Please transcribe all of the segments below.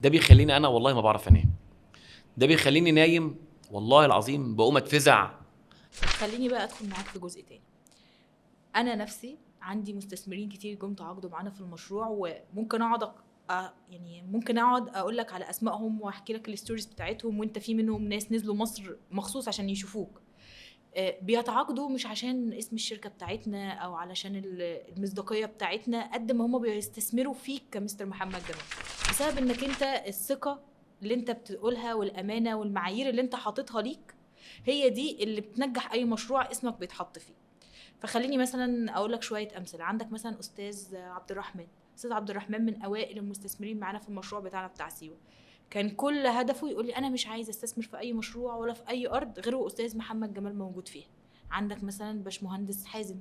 ده بيخليني انا والله ما بعرف انام، ده بيخليني نايم والله العظيم بقوم اتفزع. خليني بقى ادخل معاك في جزء تاني. انا نفسي عندي مستثمرين كتير جم تعاقدوا معانا في المشروع، وممكن اقعد يعني ممكن اقعد اقول لك على اسمائهم واحكي لك ال stories بتاعتهم، وانت في منهم ناس نزلوا مصر مخصوص عشان يشوفوك. بيتعاقدوا مش عشان اسم الشركة بتاعتنا او علشان المصداقية بتاعتنا، قد ما هم بيستثمروا فيك كمستر محمد جمال، بسبب انك انت الثقة اللي انت بتقولها والامانة والمعايير اللي انت حاططها ليك هي دي اللي بتنجح اي مشروع اسمك بيتحط فيه. فخليني مثلا اقول لك شوية امثلة. عندك مثلا استاذ عبد الرحمن، استاذ عبد الرحمن من اوائل المستثمرين معانا في المشروع بتاعنا بتاع سيوه. كان كل هدفه يقول لي انا مش عايز استثمر في اي مشروع ولا في اي ارض غير استاذ محمد جمال موجود فيها. عندك مثلا باشمهندس حازم،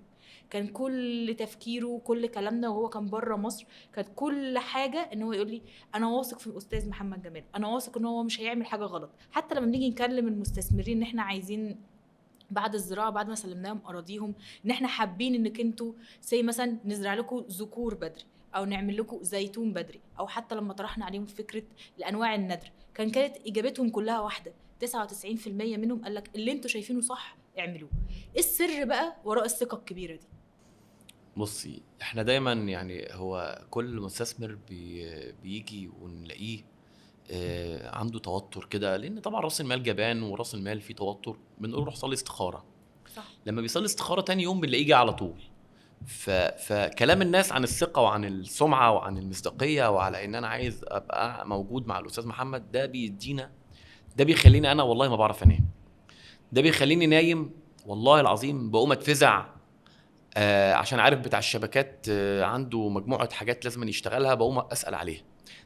كان كل تفكيره وكل كلامنا وهو كان بره مصر كانت كل حاجة ان هو يقول لي انا واثق في الاستاذ محمد جمال، انا واثق ان هو مش هيعمل حاجة غلط. حتى لما بنيجي نكلم المستثمرين ان احنا عايزين بعد الزراعة، بعد ما سلمناهم اراضيهم، ان احنا حابين انك انتوا زي مثلا نزرع لكم ذكور بدري او نعمل لكم زيتون بدري، او حتى لما طرحنا عليهم فكرة الانواع النادرة، كانت اجابتهم كلها واحدة، 99% منهم قال لك اللي انتوا شايفينه صح اعملوه. ايه السر بقى وراء الثقة الكبيرة دي؟ بصي، احنا دايما يعني هو كل مستثمر بيجي ونلاقيه عنده توتر كده، لان طبعا راس المال جبان وراس المال فيه توتر، بنقول روح صلي استخاره. صح. لما بيصلي استخاره تاني يوم بنلاقيه جه على طول. فكلام الناس عن الثقة وعن السمعة وعن المصداقية وعلى ان انا عايز ابقى موجود مع الاستاذ محمد، ده بيدينا، ده بيخليني انا والله ما بعرف انام، ده بيخليني نايم والله العظيم بقوم اتفزع، عشان عارف بتاع الشبكات عنده مجموعة حاجات لازم يشتغلها، بقوم اسال عليها.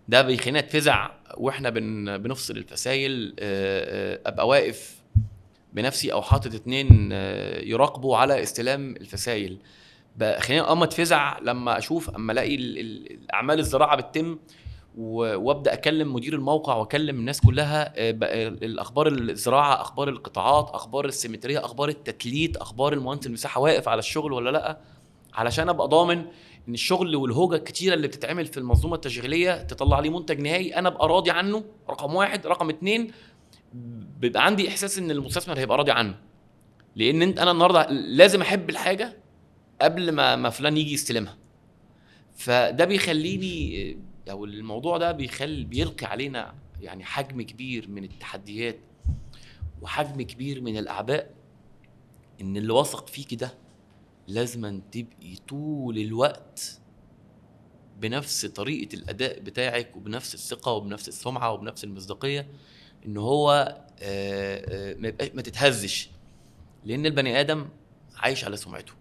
ده بيخليني اتفزع واحنا بنفصل الفسايل، ابقى واقف بنفسي او حاطط 2 يراقبوا على استلام الفسايل. خليني اقوم اتفزع لما اشوف، اما الاقي الاعمال الزراعة بتتم، وابدا اكلم مدير الموقع واكلم الناس كلها، الاخبار الزراعة، اخبار القطاعات، اخبار السيمتريه، اخبار التتليت، اخبار المهندس المساحة واقف على الشغل ولا لا، علشان ابقى ضامن ان الشغل والهوجه الكتيرة اللي بتتعمل في المنظومة التشغيلية تطلع لي منتج نهائي انا ابقى راضي عنه. رقم واحد. رقم 2، بيبقى عندي احساس ان المستثمر هيبقى راضي عنه، لان انا النهارده لازم احب الحاجة قبل ما فلان يجي يستلمها. فده بيخليني، او الموضوع ده بيلقي علينا يعني حجم كبير من التحديات وحجم كبير من الاعباء، ان اللي وثق فيكي ده لازم تبقي طول الوقت بنفس طريقة الأداء بتاعك وبنفس الثقة وبنفس السمعة وبنفس المصداقية، إن هو ما تتهزش، لأن البني آدم عايش على سمعته.